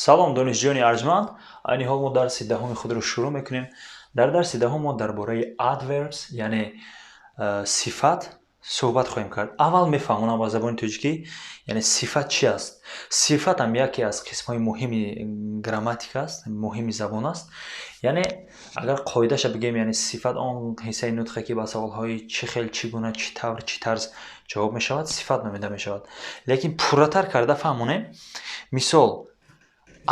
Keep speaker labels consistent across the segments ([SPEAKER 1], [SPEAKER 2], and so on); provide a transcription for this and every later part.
[SPEAKER 1] Салом, донишҷӯёни арҷманд! Айни ҳол мо дарси даҳуми худро шурӯъ мекунем. Дар дарси даҳум мо дар бораи adverbs, яъне сифат суҳбат хоҳем кард. Аввал мефаҳмонам ба забони тоҷикӣ, яъне сифат чи аст. Сифат ҳам яке аз қисмҳои муҳими грамматика аст, муҳими забон аст. Яъне агар қоидаша бигӯем, яъне сифат он ҳиссаи нутқе, ки ба саволҳои чӣ хел, чӣ гуна, чӣ тавр, чӣ тарз ҷавоб мешавад, сифат номида мешавад. Лекин пурратар карда фаҳмонем, мисол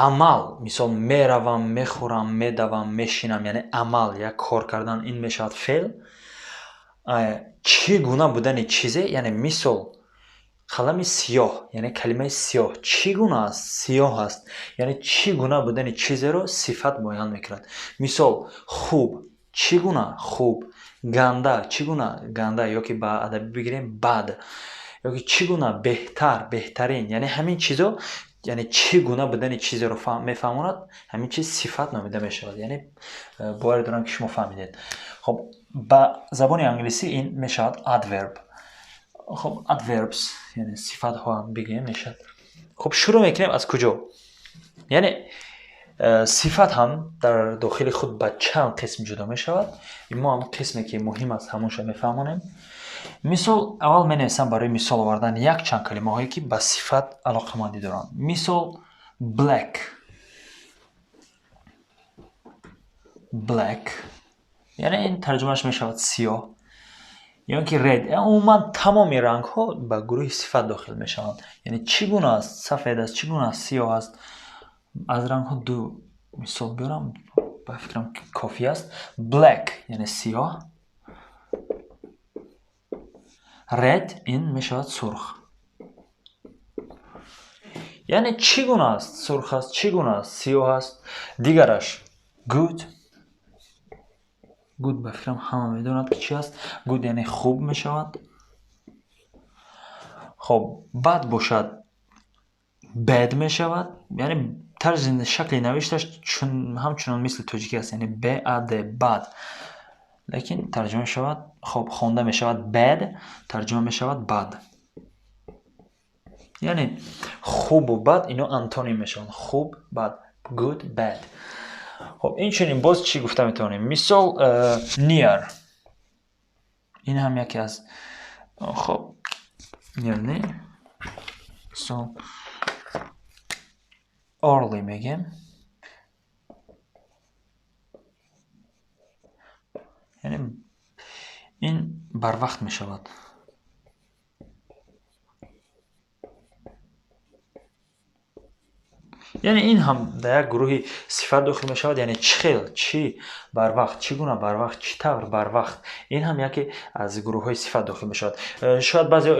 [SPEAKER 1] амал, мисол меравам, мехӯрам, медавам, мешинам, яъне амал, як кор кардан, ин мешавад феъл. Чӣ гуна будани чизе, яъне мисол қалами сиёҳ, яъне калимаи сиёҳ чӣ гуна аст? Сиёҳ аст. Яъне чӣ гуна будани чизеро сифат муайян мекунад. Мисол хуб чӣ гуна? Хуб. Ганда чӣ гуна? Ганда, ё ки ба адабӣ бигирем, бад. Ё ки чӣ гуна? Беҳтар, беҳтарин. Яъне ҳамин чизо, яъне чӣ гуна будани чизеро мефаҳмонад, ҳамин чиз сифат номида мешавад. Яъне боварӣ дорам, ки шумо фаҳмидед. Хоб, ба забони англисӣ ин мешавад adverb. Хоб, adverbs, яъне сифатҳо ҳам бигӯем, мешавад. Хоб, шурӯъ мекунем аз куҷо? Яъне сифат ҳам дар дохили худ ба чанд қисм ҷудо мешавад. Мо ҳам қисме, ки муҳим аст, ҳамонша мефаҳмонем. Мисол аввал менависам барои мисол овардан якчанд калимаҳое, ки ба сифат алоқамандӣ доранд. Мисол black. Black, яъне ин тарҷумааш мешавад сиёҳ, ё ки red. Умуман тамоми рангҳо ба гурӯҳи сифат дохил мешаванд. Яъне чӣ гуна аст? Сафед аст. Чӣ гуна аст? Сиёҳ аст. Аз рангҳо ду мисол биёрам, ба фикрам, кофӣ аст. Black, яъне сиёҳ, red ин мешавад сурх. Яъне чӣ гуна аст? Сурх аст. Чӣ гуна аст? Сиёҳ аст. Дигараш good. Good, ба фикрам, ҳама медонад, ки чӣ аст. Good яъне хуб мешавад. Хоб, бад бошад, bad мешавад. Яъне тарзи шакли навишташ ҳамчунон мисли тоҷикӣ аст, яъне б а д, бад, лекин тарҷума мешавад, хоб, хонда мешавад bad, тарҷума мешавад бад. Яъне хубу бад ино антоним мешаванд: хуб, бад, good, bad. Хоб, инчунин боз чӣ гуфта метавонем? Мисол near. Ин ҳам яке аз, хоб, near не, мисол early мегем, яъне ин барвақт мешавад. Яъне ин ҳам дар як гурӯҳи сифат дохил мешавад. Яъне чӣ хел, чӣ барвақт, чӣ гуна барвақт, чӣ тавр барвақт, ин ҳам яке аз гурӯҳҳои сифат дохил мешавад. Шояд баъзе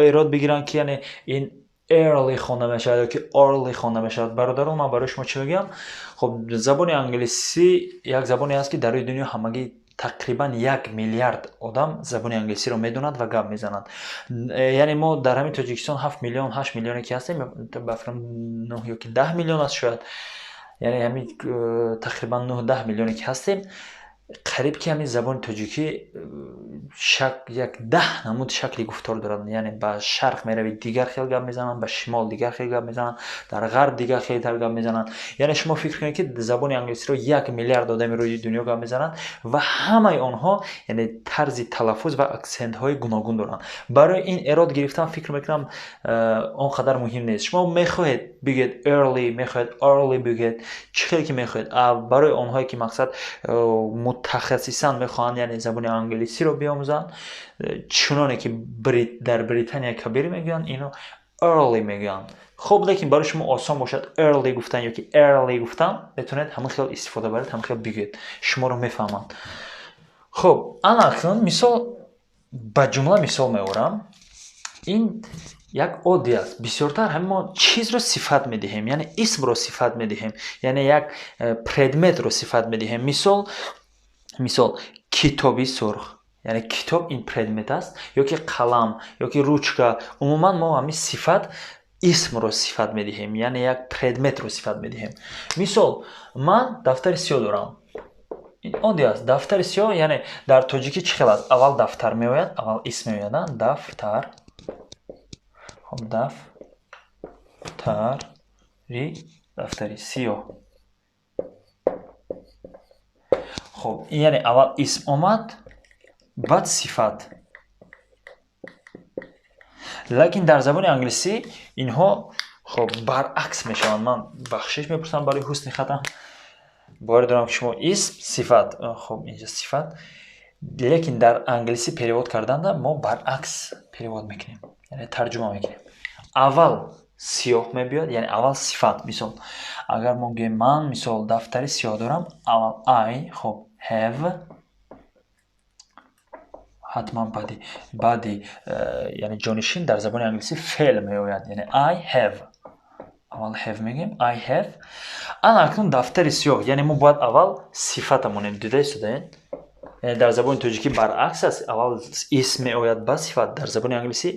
[SPEAKER 1] эрод бигиранд, ки яъне ин early хонда мешавад ё ки early хонда мешавад. Бародарон, ман барои шумо чӣ мегӯям? Хоб, забони англисӣ як забоне аст, ки дар рӯи дунё ҳамагӣ тақрибан 1 миллиард одам забони англисиро медонад ва гап мезанад. Яъне мо дар ҳамин Тоҷикистон 7 миллион, 8 миллионе ки ҳастем, ба фикрам, 9 ё ки 10 миллион аст шояд, яъне ҳамин тақрибан 9-10 миллионе ки ҳастем, қариб ки ҳамин забони тоҷикӣ як 10 намуд шакли гуфтор дорад. Яъне ба шарқ меравӣ, дигар хел гап мезананд, ба шимол дигар хел гап мезананд, дар ғарб дигар хелтар гап мезананд. Яъне шумо фикр кунед, ки забони англисиро 1 миллиард одами рӯи дунё гап мезананд ва ҳамаи онҳо яъне тарзи талаффуз ва аксентҳои гуногун доранд. Барои ин эрод гирифтан, фикр мекунам, он қадар муҳим нест. Шумо мехоҳед, бигӯед early, мехоҳед, early бигӯед, чӣ хеле ки мехоҳед. Барои онҳое ки мақсад мутахассисан мехоҳанд, яъне забони англисиро биомӯзанд, чуноне ки дар Британияи Кабир мегӯянд, ино early мегӯянд. Хуб, лекин барои шумо осон бошад early гуфтан ё ки early гуфтан, метавонед ҳамин хел истифода баред, ҳамин хел бигӯед, шуморо мефаҳманд. Хуб, ана акнун мисол ба ҷумла мисол меорам. Ин як оддӣ аст. Бисёртар ҳамин мо чизро сифат медиҳем, яъне исмро сифат медиҳем, яъне як предметро сифат медиҳем. Мисол китоби сурх, яъне китоб ин предмет аст, ё ки қалам, ё ки ручка. Умуман мо ҳамин сифат, исмро сифат медиҳем, яъне як предметро сифат медиҳем. Мисол ман дафтари сиёҳ дорам. Ин оддӣ аст. Дафтари сиёҳ, яъне дар тоҷикӣ чӣ хел аст? Аввал дафтар меояд, аввал исм меояд, дафтар. Хоб, дафтари Дафтари сиёҳ. Хоб, яъне аввал исм омад, баъд сифат. Лекин дар забони англисӣ инҳо хоб баръакс мешаванд. Ман бахшиш мепурсам барои ҳусни хатам. Боварӣ дорам, ки шумо исм, сифат, хоб, инҷа сифат. Лекин дар англисӣ перевод карданда мо баръакс перевод мекунем, яъне тарҷума мекунем. Аввал сиёҳ мебиёд, яъне аввал сифат. Мисол, агар мо гӯем ман, мисол, дафтари сиёҳ дорам, аввал I, хоб, have, ҳатман баъди яъне ҷонишин дар забони англисӣ феъл меояд, яъне I have. Аввал have мегӯем, I have. Ана акнун дафтари сиёҳ, яъне мо бояд аввал сифата монем. Дида истодаед? Яъне дар забони тоҷикӣ баръакс аст, аввал исм меояд, баъд сифат. Дар забони англисӣ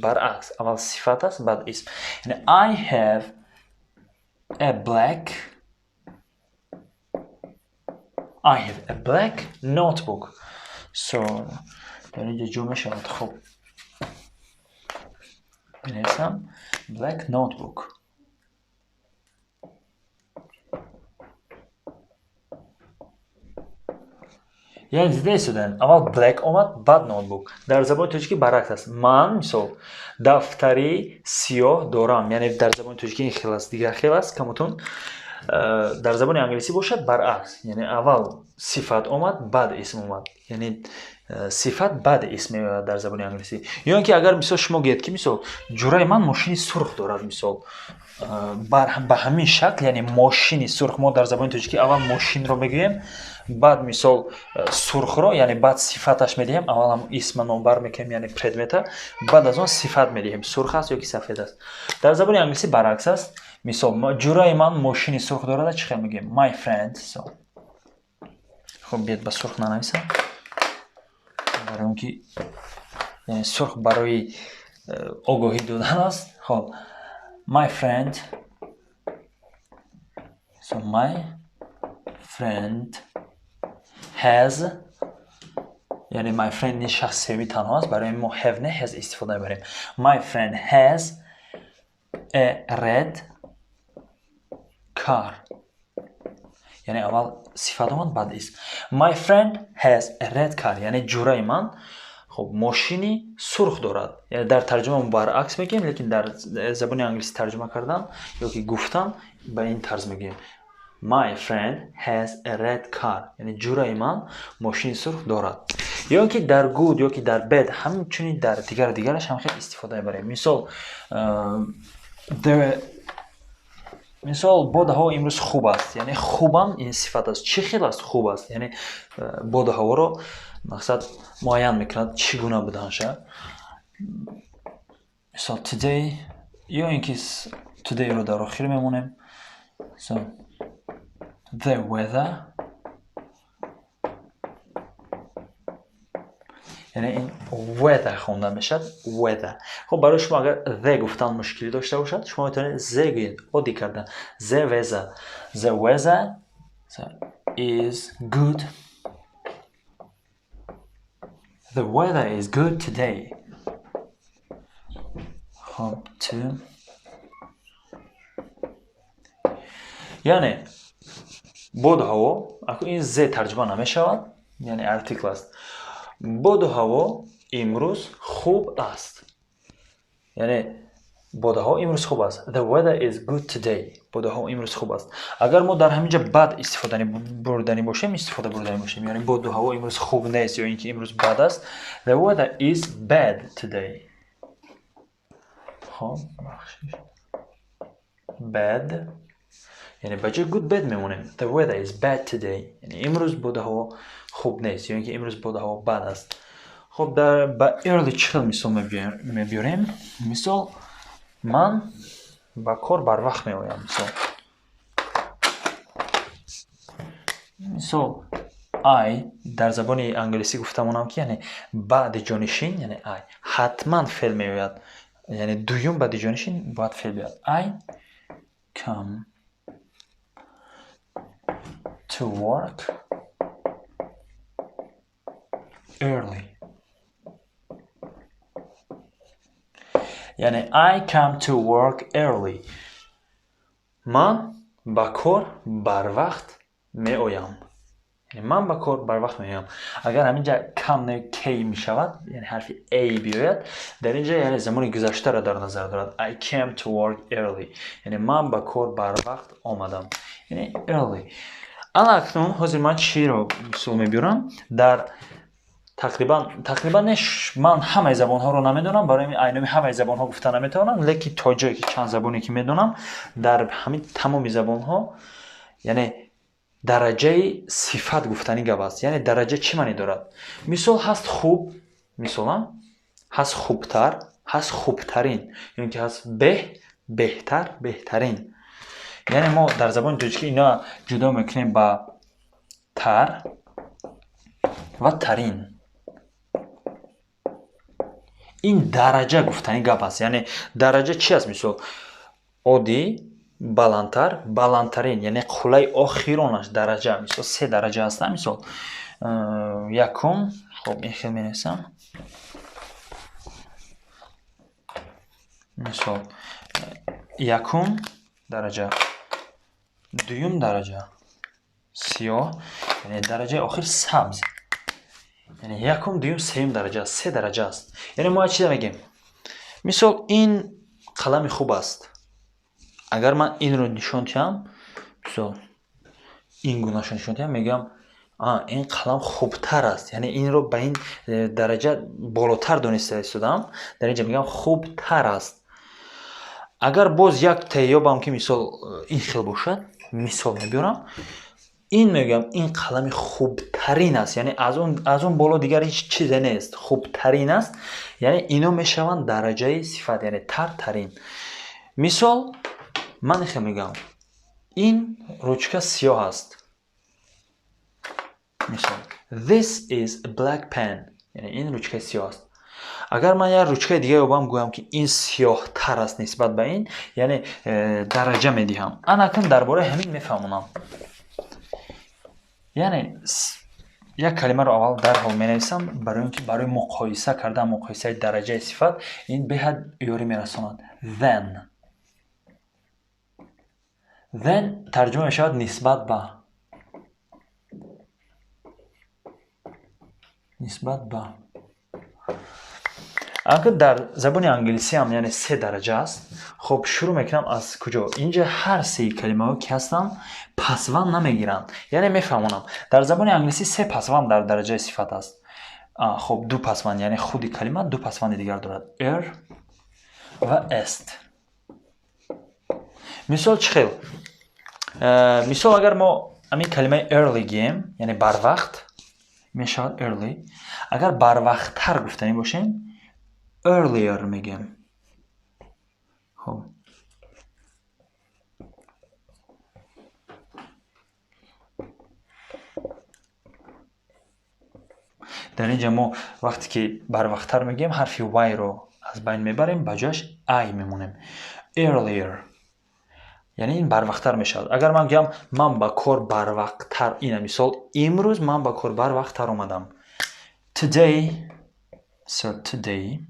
[SPEAKER 1] баръакс, аввал сифат аст, баъд исм. Яъне I have a black, I have a black notebook. So дар инҷо ҷо мешавад. Хоб, менависам black notebook. Яъне дида истодаем, аввал black омад, баъд notebook. Дар забони тоҷикӣ баръакс аст. Ман, мисол, дафтари сиёҳ дорам, яъне дар забони тоҷикӣ ин хел аст, дигар хел аст камутун. Дар забони англисӣ бошад баръакс, яъне аввал сифат омад, баъд исм омад, яъне сифат баъд исм меояд дар забони англисӣ. Ё ин ки агар, мисол, шумо гӯед, ки, мисол, ҷураи ман мошини сурх дорад, мисол, ба ҳамин шакл, яъне мошини сурх, мо дар забони тоҷикӣ аввал мошинро мегӯем, баъд, мисол, сурхро, яъне баъд сифаташ медиҳем. Аввал ҳам исма номбар мекунем, яъне предмета, баъд аз он сифат медиҳем, сурх аст ё ки сафед аст. Дар забони англисӣ баръакс аст. Мисол, ҷураи ман мошини сурх дорад, чӣ хел мегӯем? My friend. So хуб, биёд ба сурх нанависам, барои он ки яъне сурх барои огоҳӣ додан аст. Хоб, my friend, so my friend has, яъне my friend ин шахси сеюми танҳо аст, барои мо have не, has истифода мебарем. My friend has a red car. Яъне аввал сифат омад, баъд исм. My friend has a red car, яъне ҷураи ман, хоб, мошини сурх дорад. Яъне дар тарҷума мо баръакс мегӯем, лекин дар забони англисӣ тарҷума кардан ё ки гуфтан ба ин тарз мегӯем: My friend has a red car, яъне ҷураи ман мошини сурх дорад. Ё ин ки дар good ё ки дар bad, ҳамчунин дар дигару дигараш ҳам хел истифода мебарем. Мисол, мисол, боду ҳаво имрӯз хуб аст, яъне хубам ин сифат аст. Чӣ хел аст? Хуб аст, яъне боду ҳаворо, мақсад, муайян мекунад, чӣ гуна буданша. Мисол, today, ё ин ки todayро дар охир мемонем. So the weather, яъне ин weather хонда мешавад, weather. Хоб, барои шумо агар the гуфтан мушкилӣ дошта бошад, шумо метавонед the гӯед, оддӣ карда, the weather. The weather is good. The weather is good today. Хоб, to, яъне боду ҳаво, акун ин the тарҷума намешавад, яъне артикл аст. Боду ҳаво имрӯз хуб аст, яъне боду ҳаво имрӯз хуб аст. The weather is good today. Боду ҳаво имрӯз хуб аст. Агар мо дар ҳамин ҷо бад истифода бурдани бошем, яъне боду ҳаво имрӯз хуб нест ё ин ки имрӯз бад аст, the weather is bad today. Хоб, бахшиш, bad, яъне ба ҷои good bad мемонем. The weather is bad today, яъне имрӯз боду ҳаво хуб нест ё ин ки имрӯз боду ҳаво бад аст. Хоб, дар ба early чӣ хел мисол мебиёрем? Мисол, ман ба кор барвақт меоям. Мисол, I, дар забони англисӣ гуфта монам, ки яъне баъди ҷонишин, яъне I, ҳатман феъл меояд, яъне дуюм баъди ҷонишин бояд феъл биёяд. I come to work early, яъне I come to work early. Ман ба кор барвақт меоям. Яъне ман ба кор барвақт меоям. Агар ҳаминҷа кам не кей мешавад, яъне ҳарфи a биёяд, дар инҷа яъне замони гузаштаро дар назар дорад. I came to work early. Яъне ман ба кор барвақт омадам. Яъне early. Ана акнун ҳозир ман чиро мисол мебиёрам? Дар тақрибан не, ман ҳамаи забонҳоро намедонам, барои айноми ҳамаи забонҳо гуфта наметавонам, лекин то ҷое ки чанд забоне ки медонам, дар ҳамин тамоми забонҳо яъне дараҷаи сифат гуфтани гап аст. Яъне дараҷа чӣ маънӣ дорад? Мисол ҳаст хуб, мисолам ҳаст хубтар, ҳаст хубтарин, ё ин ки ҳаст беҳ, беҳтар, беҳтарин. Яъне мо дар забони тоҷикӣ ино ҷудо мекунем ба тар ва тарин. Ин дараҷа гуфтани гап аст. Яъне дараҷа чи аст? Мисол оддӣ, баландтар, баландтарин, яъне қуллаи охиронаш дараҷа. Мисол се дараҷа аст, мисол якум, хоб ин хел менависам. Мисол якум дараҷа, дуюм дараҷа сиёҳ, яъне дараҷаи охир сабз. Яъне якум, дуюм, сеюм дараҷа аст, се дараҷа аст. Яъне мо чизе мегӯем? Мисол ин қалами хуб аст. Агар ман инро нишон диҳам, мисол ин гунашро нишон диҳам, мегӯям ин қалам хубтар аст. Яъне инро ба ин дараҷа болотар дониста истодам. Дар инҷа мегӯям хубтар аст. Агар боз як ёбам ки мисол ин хел бошад, мисол мебиёрам, ин мегӯям ин қалами хубтарин аст. Яъне аз он боло дигар ҳеҷ чизе нест, хубтарин аст. Яъне ино мешаванд дараҷаи сифат, яъне тартарин. Мисол ман хел мегӯям ин ручка сиёҳ аст. Мисол this is a black pen, яъне ин ручкаи сиёҳ аст. Агар ман як ручкаи дига ёбам, гӯям ки ин сиёҳтар аст нисбат ба ин, яъне дараҷа медиҳам. Ана акнун дар бораи ҳамин мефаҳмонам. Яъне як калимаро аввал дарҳол менависам, барои он ки барои муқоиса кардан, муқоисаи дараҷаи сифат ин беҳад ёрӣ мерасонад. Then. Then тарҷума мешавад нисбат ба. Нисбат ба. Агар дар забони англисӣ ҳам яъне се дараҷа аст. Хоб шурӯъ мекунам аз куҷо? Инҷа ҳар сеи калимаҳо ки ҳастанд пасванд намегиранд. Яъне мефаҳмонам. Дар забони англисӣ се пасванд дар дараҷаи сифат аст. Хоб ду пасванд, яъне худи калима ду пасванди дигар дорад. Er ва est. Мисол чӣ хел? Мисол агар мо ҳамин калимаи early гӯем, яъне барвақт мешавад early. Агар барвақттар гуфтанӣ бошем, earlier мегӯем. Хоб. Дар инҷа мо вақте ки барвақттар мегӯем, ҳарфи y-ро аз байн мебарем, ба ҷояш i мемонем. Earlier. Яъне ин барвақттар мешавад. Агар ман гӯям ман ба кор барвақттар, ина мисол имрӯз ман ба кор барвақттар омадам. Today, so today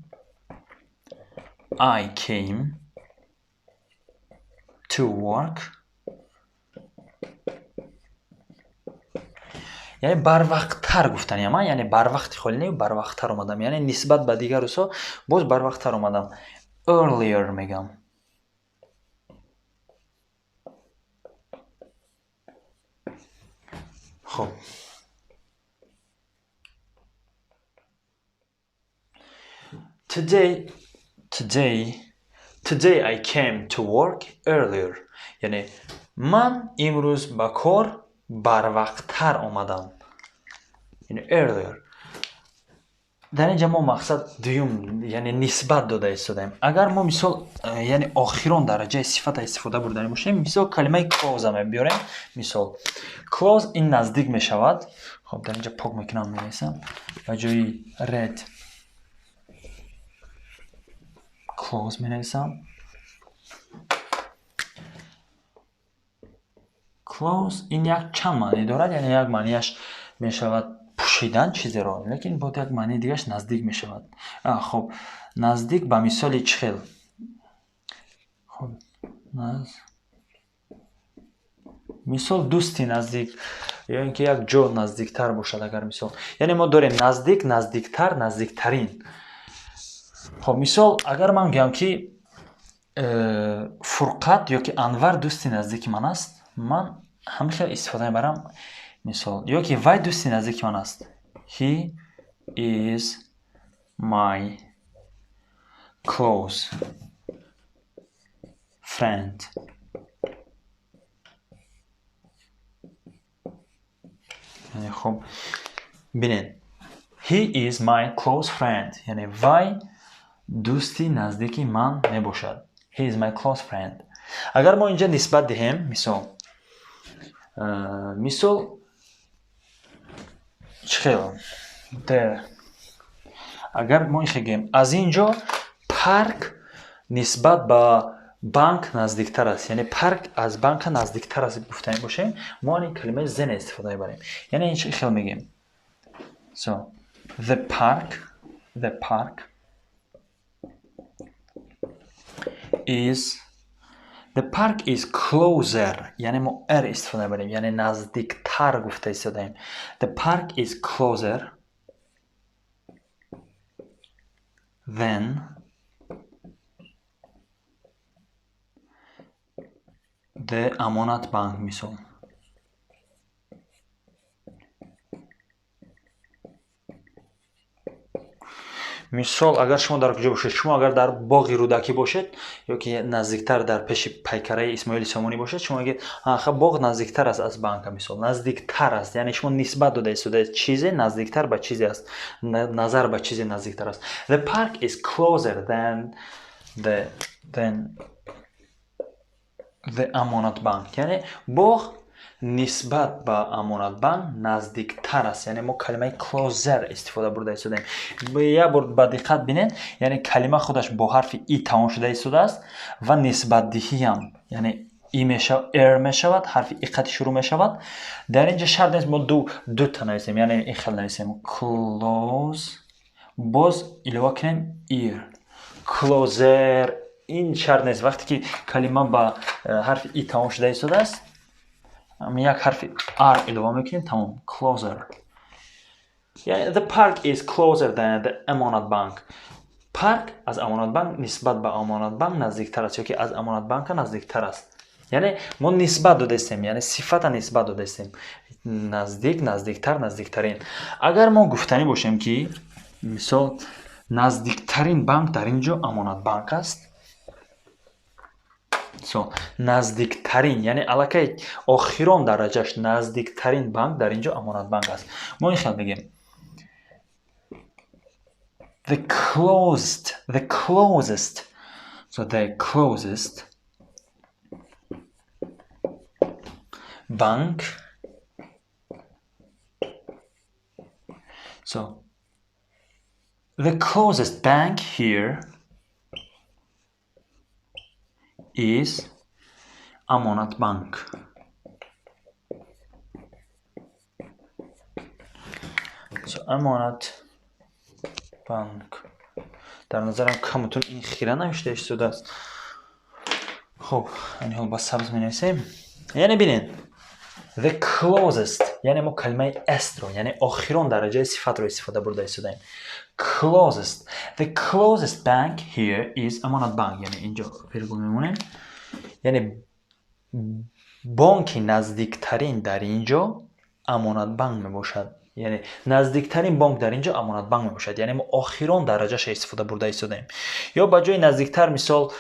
[SPEAKER 1] I came to work. Яъне барвақттар гуфтаниам, яъне барвақти холӣ не, барвақттар омадам. Яъне нисбат ба дигар рӯзҳо боз барвақттар омадам. Earlier мегӯям. Хоб. Today I came to work earlier. Яъне ман имрӯз ба кор барвақттар омадам. Яъне earlier. Дар инҷа мо мақсад дуюм, яъне нисбат дода истодаем. Агар мо мисол яъне охирон дараҷаи сифата истифода бурдани бошем, мисол калимаи close мебиёрем. Мисол close ин наздик мешавад. Хоб дар инҷа пок мекунам, менависам ба ҷои red close менависам. Close ин як чанд маънӣ дорад, яъне як маънияш мешавад пӯшидан чизеро, лекин бо як маънии дигараш наздик мешавад. Хоб наздик ба мисоли чӣ хел? Хоб Мисол, дӯсти наздик ё ин ки як ҷо наздиктар бошад, агар мисол. Яъне мо дорем наздик, наздиктар, наздиктарин. Хоб, мисол, агар ман гӯям, ки Фурқат ё ки Анвар дӯсти наздики ман аст, ман ҳамин хел истифода мебарам. Мисол, ё ки вай дӯсти наздики ман аст. He is my close friend. Яъне, хуб, бинед, he is my close friend, яъне вай дӯсти наздики ман мебошад. He is my close friend. Агар мо инҷа нисбат диҳем, мисол, чӣ хел агар мо ин хел гӯем: аз ин ҷо парк нисбат ба банк наздиктар аст, яъне парк аз банка наздиктар аст гуфтанӣ бошем, мо ин калимаи than истифода мебарем. Яъне ин чӣ хел мегӯем? So the park is closer, яъне мо er истифода мебарем, яъне наздиктар гуфта истодаем. The park is closer than the Амонат Банк, мисол. Мисол, агар шумо дар куҷо бошед, шумо агар дар боғи Рӯдакӣ бошед ё ки наздиктар дар пеши пайкараи Исмоили Сомонӣ бошед, шумо мегӯед: ха, боғ наздиктар аст аз банка. Мисол, наздиктар аст, яъне шумо нисбат дода истодаед, чизе наздиктар ба чизе аст, назар ба чизе наздиктар аст. The park is closer than the Амонат Банк, яъне боғ нисбат ба Амонатбанк наздиктар аст. Яъне мо калимаи closer истифода бурда истодаем. Як бор ба диққат бинед, яъне калима худаш бо ҳарфи и тамом шуда истодааст ва нисбатдиҳиам, яъне и er мешавад, ҳарфи и қати шурӯъ мешавад. Дар ин ҷо шарт нест мо ду дута нависем, яъне ин хел нависем close, боз илова кунем er, closer, ин шарт нест. Вақте ки калима ба ҳарфи и тамом шуда истодааст, як ҳарфи r илова мекунем, тамом, closer. Яъне the park is closer than the Амонат Банк. Парк аз Амонатбанк, нисбат ба Амонатбанк наздиктар аст ё ки аз Амонатбанка наздиктар аст. Яъне мо нисбат додаистем, яъне сифата нисбат додаистем: наздик, наздиктар, наздиктарин. Агар мо гуфтанӣ бошем, ки мисол, наздиктарин банк дар ин ҷо Амонатбанк аст, мисол, наздиктарин, яъне аллакай охирон дараҷаш, наздиктарин банк дар ин ҷо Амонатбанк аст, мо ин хел мегӯем: the closest, so the closest bank, so the closest bank here is Амонат Банк. So Амонат Банк. Дар назарам камутун ин хира навишта истодааст. Хуб, ани ҳол ба сабз менависем. Яъне бинед, the closest, яъне мо калимаи est-ро, яъне охирон дараҷаи сифатро истифода бурда истодаем. Closest, the closest bank here is Амонат Банк. Яъне инҷо виргул мемонем, яъне бонки наздиктарин дар ин ҷо Амонатбанк мебошад, яъне наздиктарин бонк дар ин ҷо Амонатбанк мебошад. Яъне мо охирон дараҷаша истифода бурда истодаем. Ё ба ҷои наздиктар, мисол,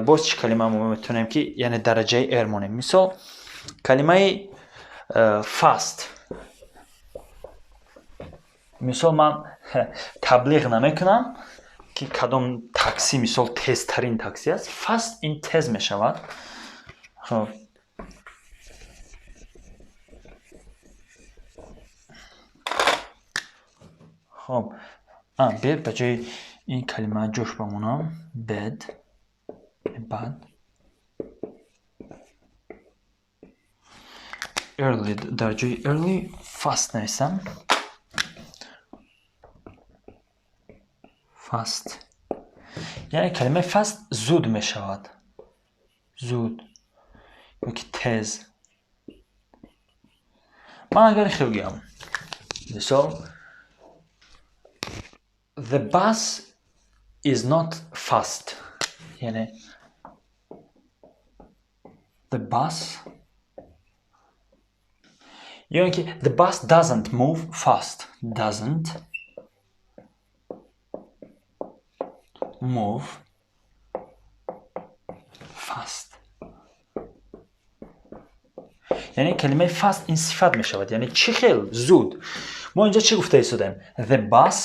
[SPEAKER 1] боз чӣ калима мо метавонем, ки яъне дараҷаи er монем? Мисол, калимаи fast. Мисол, ман таблиғ намекунам, ки кадом такси, мисол, тезтарин такси аст. Fast ин тез мешавад. Хуб, бед, ба ҷои ин калима ҷош бамонам bad, бад, early, дар ҷои early fast нависам, fast, яъне калимаи fast зуд мешавад, зуд ё ки тез. Ман агар хел гӯям, мисол, the bus is not fast, яъне the bus, ё ин ки the bus doesn't move fast, doesn't move fast. Яъне калимаи fast ин сифат мешавад, яъне чӣ хел зуд. Мо инҷа чӣ гуфта истодаем? The bus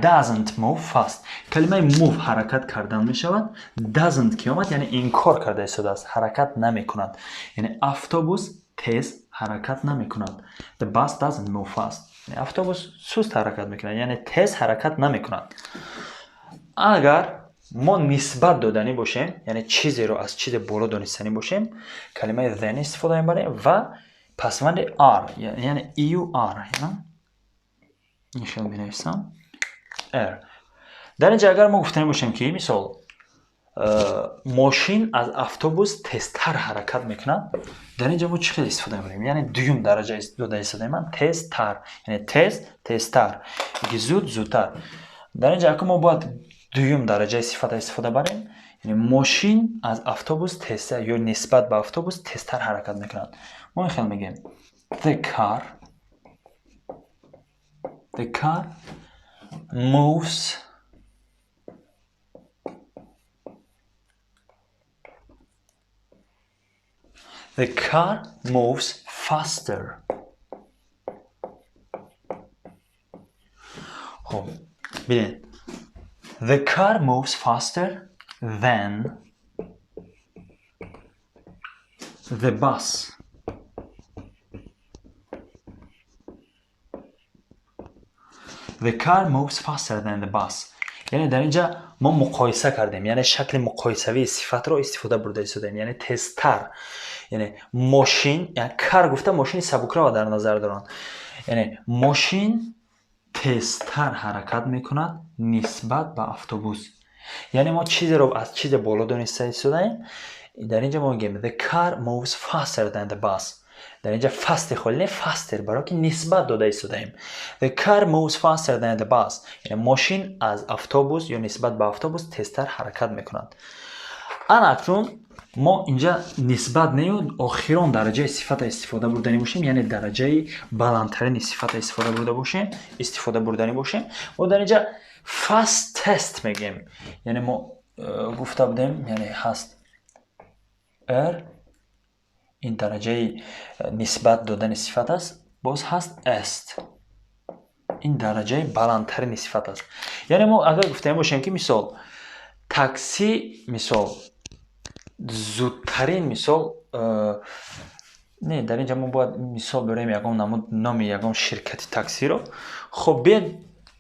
[SPEAKER 1] doesn't move fast. Калимаи move ҳаракат кардан мешавад, doesn't ки омад, яъне инкор карда истодааст, ҳаракат намекунад. Яъне автобус тез ҳаракат намекунад. The bus doesn't move fast. Яъне автобус суст ҳаракат мекунад, яъне тез ҳаракат намекунад. Агар мо нисбат доданӣ бошем, яъне чизеро аз чизе боло донистанӣ бошем, калимаи than истифода мебарем ва пасванди r, яъне eur, ин хел менависам, r. Дар ин ҷа агар мо гуфтанӣ бошем, ки мисол, мошин аз автобус тезтар ҳаракат мекунад, дар ин ҷа мо чӣ хел истифода мебарем? Яъне дуюм дараҷа дода истодаем ман, тезтар, яъне тез, тезтар, ки зуд, зудтар. Дар ин ҷа ака мо бояд дуюм дараҷаи сифата истифода барем, яъне мошин аз автобус тезтар ё нисбат ба автобус тезтар ҳаракат мекунад. Мо ин хел мегӯем: the car moves the car moves faster. Хоб, бинед, the car moves faster than the bus. The car moves faster than the bus. Яъне дар инҷа мо муқоиса кардем, яъне шакли муқоисавии сифатро истифода бурда истодаем, яъне тезтар. Яъне мошин, яъне car гуфта мошини сабукрава дар назар доранд. Яъне мошин тезтар ҳаракат мекунад нисбат ба автобус. Яъне мо чизеро аз чизе боло дониста истодаем. Дар инҷа мо мегӯем: the car moves faster than the bus. Дар инҷа fast холӣ не, faster, барои ки нисбат дода истодаем. The car moves faster than the bus. Яъне мошин аз автобус ё нисбат ба автобус тезтар ҳаракат мекунад. Ана акнун мо инҷа нисбат нею охирон дараҷаи сифата истифода бурданӣ бошем, яъне дараҷаи баландтарини сифата истифода бурда бошем, истифода бурданӣ бошем, мо дар инҷа fastest мегӯем. Яъне мо гуфта будем, яъне ҳаст r, ин дараҷаи нисбат додани сифат аст, боз ҳаст est, ин дараҷаи баландтарини сифат аст. Яъне мо агар гуфтаем бошем, ки мисол, такси, мисол, зудтарин, мисол, не, дар ин ҷа мо бояд мисол биёрем ягон намуд номи ягон ширкати таксиро. Хоб, биед,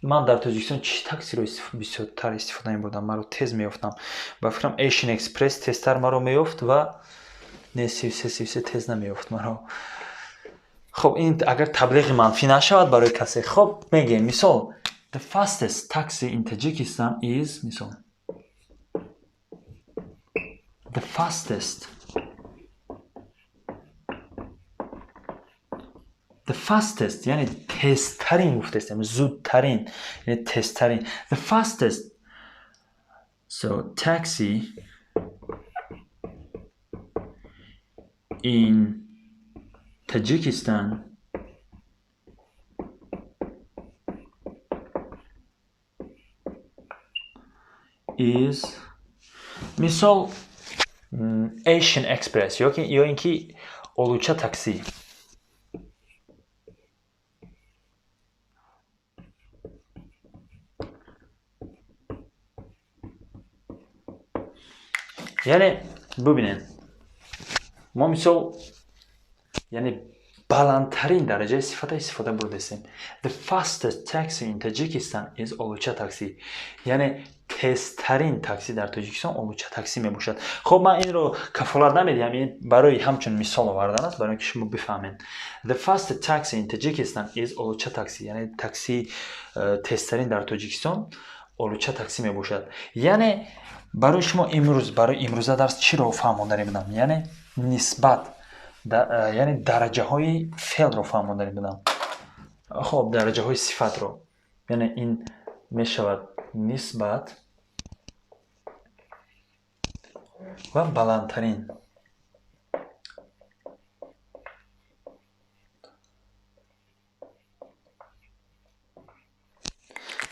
[SPEAKER 1] ман дар Тоҷикистон чӣ таксиро бисёртар истифода мебурдам, маро тез меёфтам? Ба фикрам, Asian Express тезтар маро меёфт ва не, 33, 33 тез намеёфт маро. Хоб, ин агар таблиғи манфӣ нашавад барои касе, хоб, мегӯем, мисол, the fastest taxi in Tajikistan is, мисол, the fastest, яъне тезтарин гуфтаистем, зудтарин, яъне тезтарин, the fastest so taxi in Tajikistan is, мисол, Asian Express ё ин ки Олуча таксӣ. Яъне бубинед, мо, мисол, яъне баландтарин дараҷаи сифата истифода бурдастем: the fastest taxi in Tajikistan is Олуча такси. Яъне тезтарин такси дар Тоҷикистон Олуча таксӣ мебошад. Хоб, ман инро кафолат намедиҳам, ин барои ҳамчун мисол овардан аст, барои ки шумо бифаҳмед. The fastest taxi in Tajikistan is Олуча такси. Яъне такси тезтарин дар Тоҷикистон Олуча таксӣ мебошад. Яъне барои шумо имрӯз, барои имрӯза дарс чиро фаҳмонданӣ будам? Яъне нисбат. Яъне дараҷаҳои феълро фаҳмондани будам. Хоб, дараҷаҳои сифатро. Яъне ин мешавад нисбат ва баландтарин.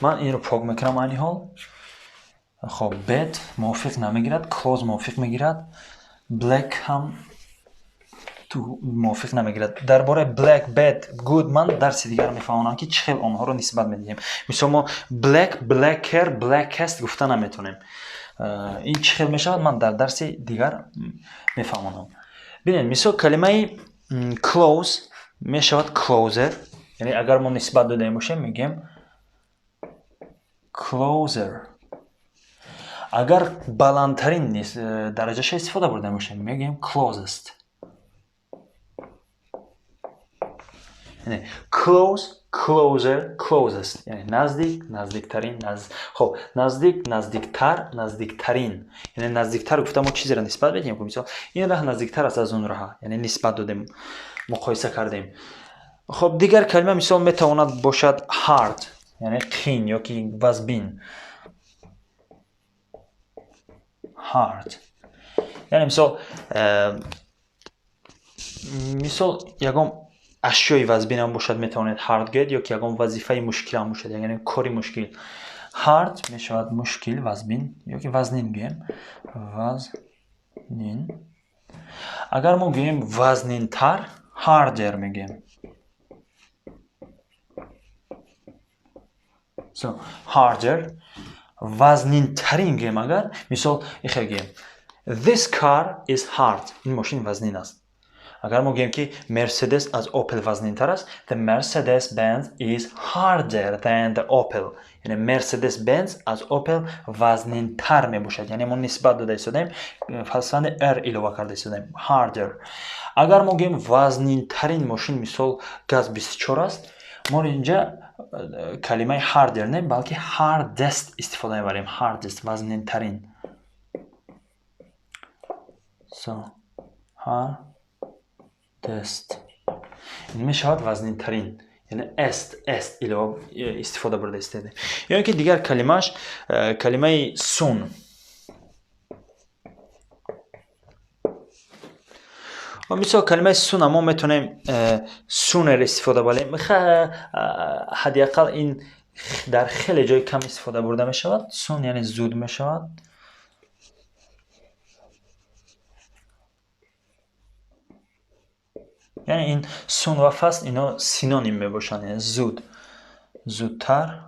[SPEAKER 1] Ман инро пок мекунам айни ҳол. Хоб, bad мувофиқ намегирад, close мувофиқ мегирад, black ҳам мувофиқ намегирад. Дар бораи black, bad, good ман дарси дигар мефаҳмонам, ки чӣ хел онҳоро нисбат медиҳем. Мисол, мо black, blacker, blackest гуфта наметавонем. Ин чӣ хел мешавад, ман дар дарси дигар мефаҳмонам. Бинед, мисол, калимаи close мешавад closer, яъне агар мо нисбат додаем бошем, мегӯем closer. Агар баландтарин дараҷаша истифода бурда бошем, мегӯем closest. Яъне close, closer, closest, яъне наздик, наздиктарин, хоб, наздик, наздиктар, наздиктарин. Яъне наздиктар гуфта мо чизеро нисбат медиҳем, ки мисол ин раҳ наздиктар аст аз он раҳа, яъне нисбат додем, муқоиса кардем. Хоб, дигар калима мисол метавонад бошад hard, яъне қин ёки вазбин. Hard. Яъне мисол ягон ашёи вазбинам бошад, метавонед hard гӯед, ё ки ягон вазифаи мушкилам бошад, яъне кори мушкил. Hard мешавад мушкил, вазбин ё ки вазнин гӯем. Вазнин. Агар мо гӯем вазнинтар, harder мегӯем. So, harder. Вазнинтарин гӯем агар, мисол ихел гӯем: This car is hard. Ин мошин вазнин аст. Агар мо гӯем, ки Mercedes аз Opel вазнинтар аст, the Mercedes-Benz is harder than the Opel. Яъне Mercedes-Benz аз Opel вазнинтар мебошад. Яъне мо нисбат дода истодаем, пасванди r илова карда истодаем. Harder. Агар мо гӯем вазнинтарин мошин, мисол, ГАЗ-24 аст, мо инҷа калимаи harder не, балки hardest истифода мебарем. Hardest, вазнинтарин. So, hardest. Ин мешавад вазнинтарин. Яъне est, est илова истифода бурда истодаем. Ё ин ки дигар калимааш, калимаи soon. Мисол, калимаи soon мо метавонем sooner истифода барем. Ҳадди ақал ин дар хеле ҷои кам истифода бурда мешавад. Soon яъне зуд мешавад. Яъне ин soon ва fast ино синоним мебошанд, яъне зуд, зудтар.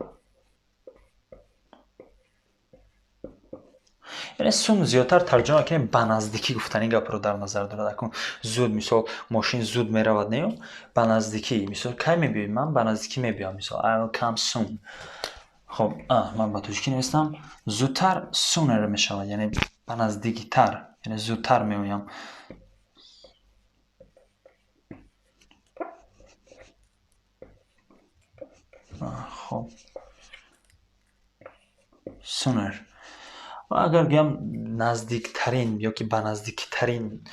[SPEAKER 1] Яъне soon зиёдтар тарҷума мекунем, ба наздикӣ гуфтани гапро дар назар дорад. Акун зуд, мисол, мошин зуд меравад, не, ба наздикӣ. Мисол, кай мебиёӣ? Ман ба наздикӣ мебиём. Мисол, I will come soon. Хоб, ман ба тоҷикӣ навистам. Зудтар sooner мешавад, яъне ба наздикитар, яъне зудтар меоям. Хоб, sooner. Ва агар гӯям наздиктарин ё ки ба наздиктарин,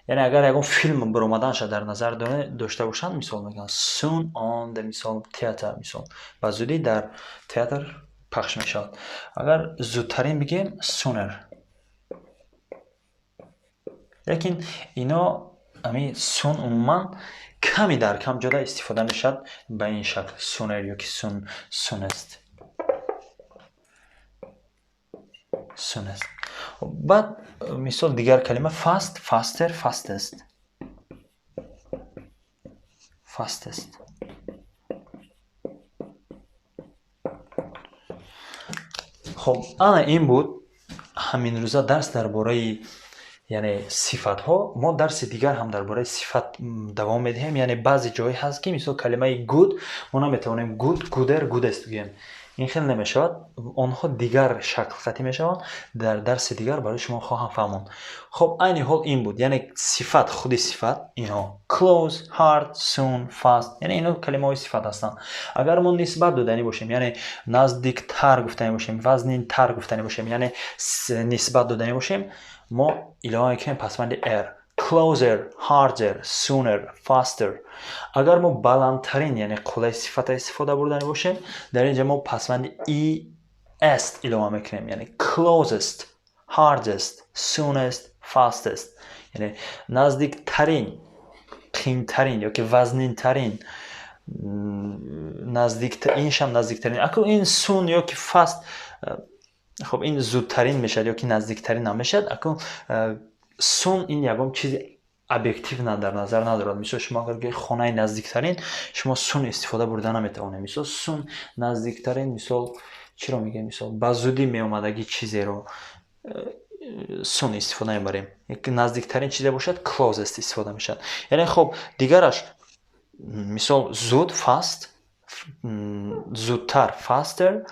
[SPEAKER 1] яъне агар ягон филм баромаданша дар назар дошта бошанд, мисол мегӯянд soon on the, мисол, theater, мисол, ба зудӣ дар театр пахш мешавад. Агар зудтарин бигӯем, sooner. Лекин ино ами soon умуман ками дар кам ҷода истифода мешавад ба ин шакл, sooner ё ки soon, soonest, soonest. Баъд, мисол, дигар калима fast, faster, fastest, fastest. Хоб, ана ин буд ҳамин рӯза дарс дар бораи, яъне, сифатҳо. Мо дарси дигар ҳам дар бораи сифат давом медиҳем. Яъне баъзе ҷое ҳаст, ки мисол калимаи good мо наметавонем good, gooder, goodest гӯем, ин хел намешавад, онҳо дигар шакл хатӣ мешаванд. Дар дарси дигар барои шумо хоҳам фаҳмонд. Хоб, айни ҳол ин буд, яъне сифат, худи сифат инҳо: close, hard, soon, fast, яъне инҳо калимаҳои сифат ҳастанд. Агар мо нисбат додани бошем, яъне наздиктар гуфтани бошем, вазнинтар гуфтани бошем, яъне нисбат додани бошем, мо илова мекунем пасванди r. Closer, harder, sooner, faster. Агар мо баландтарин, яъне қуллаи сифата истифода бурдани бошем, дар ин ҷа мо пасванди est илова мекунем, яъне closest, hardest, soonest, fastest, яъне наздиктарин, қиинтарин ёки вазнинтарин, наздик, иншам наздиктарин. Акун ин soon ёки fast, хоб, ин зудтарин мешавад ёки наздиктарин намешавад. Акун soon ин ягон чизи объективна дар назар надорад. Мисол, шумо агар гӯед хонаи наздиктарин, шумо soon истифода бурда наметавонед. Мисол, soon наздиктарин, мисол, чиро мегӯем? Мисол, ба зудӣ меомадагӣ чизеро soon истифода мебарем. Наздиктарин чизе бошад, closest истифода мешавад. Яъне, хоб, дигараш, мисол, зуд fast, зудтар faster,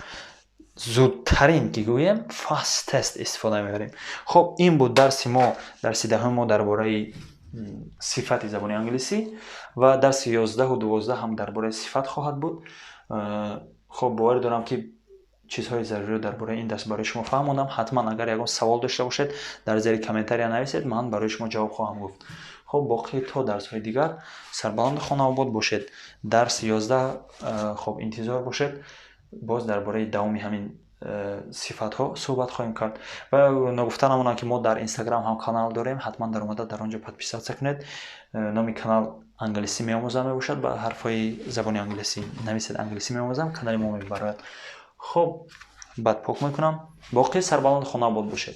[SPEAKER 1] зудтарин ки гӯем, fastest истифода мебарем. Хоб, ин буд дарси мо, дарси 10-уми мо дар бораи сифати забони англисӣ ва дарси 11-у 12 ҳам дар бораи сифат хоҳад буд. Хоб, боварӣ дорам, ки чизҳои заруриро дар бораи ин дарс барои шумо фаҳмондам. Ҳатман, агар ягон савол дошта бошед, дар зери комментария нависед, ман барои шумо ҷавоб хоҳам гуфт. Хоб, боқӣ то дарсҳои дигар сарбаланду хонаобод бошед. Дарси 11, хоб, интизор бошед, боз дар бораи давоми ҳамин сифатҳо суҳбат хоҳем кард. Ва ногуфта намонам, ки мо дар Инстаграм ҳам канал дорем. Ҳатман даромада дар он ҷо подписаться кунед. Номи канал «Англисӣ меомӯзам» мебошад. Ба ҳарфҳои забони англисӣ нависед «Англисӣ меомӯзам», канали мо мебарояд. Хоб, баъд пок мекунам. Боқӣ сарбаланду хонаобод бошед.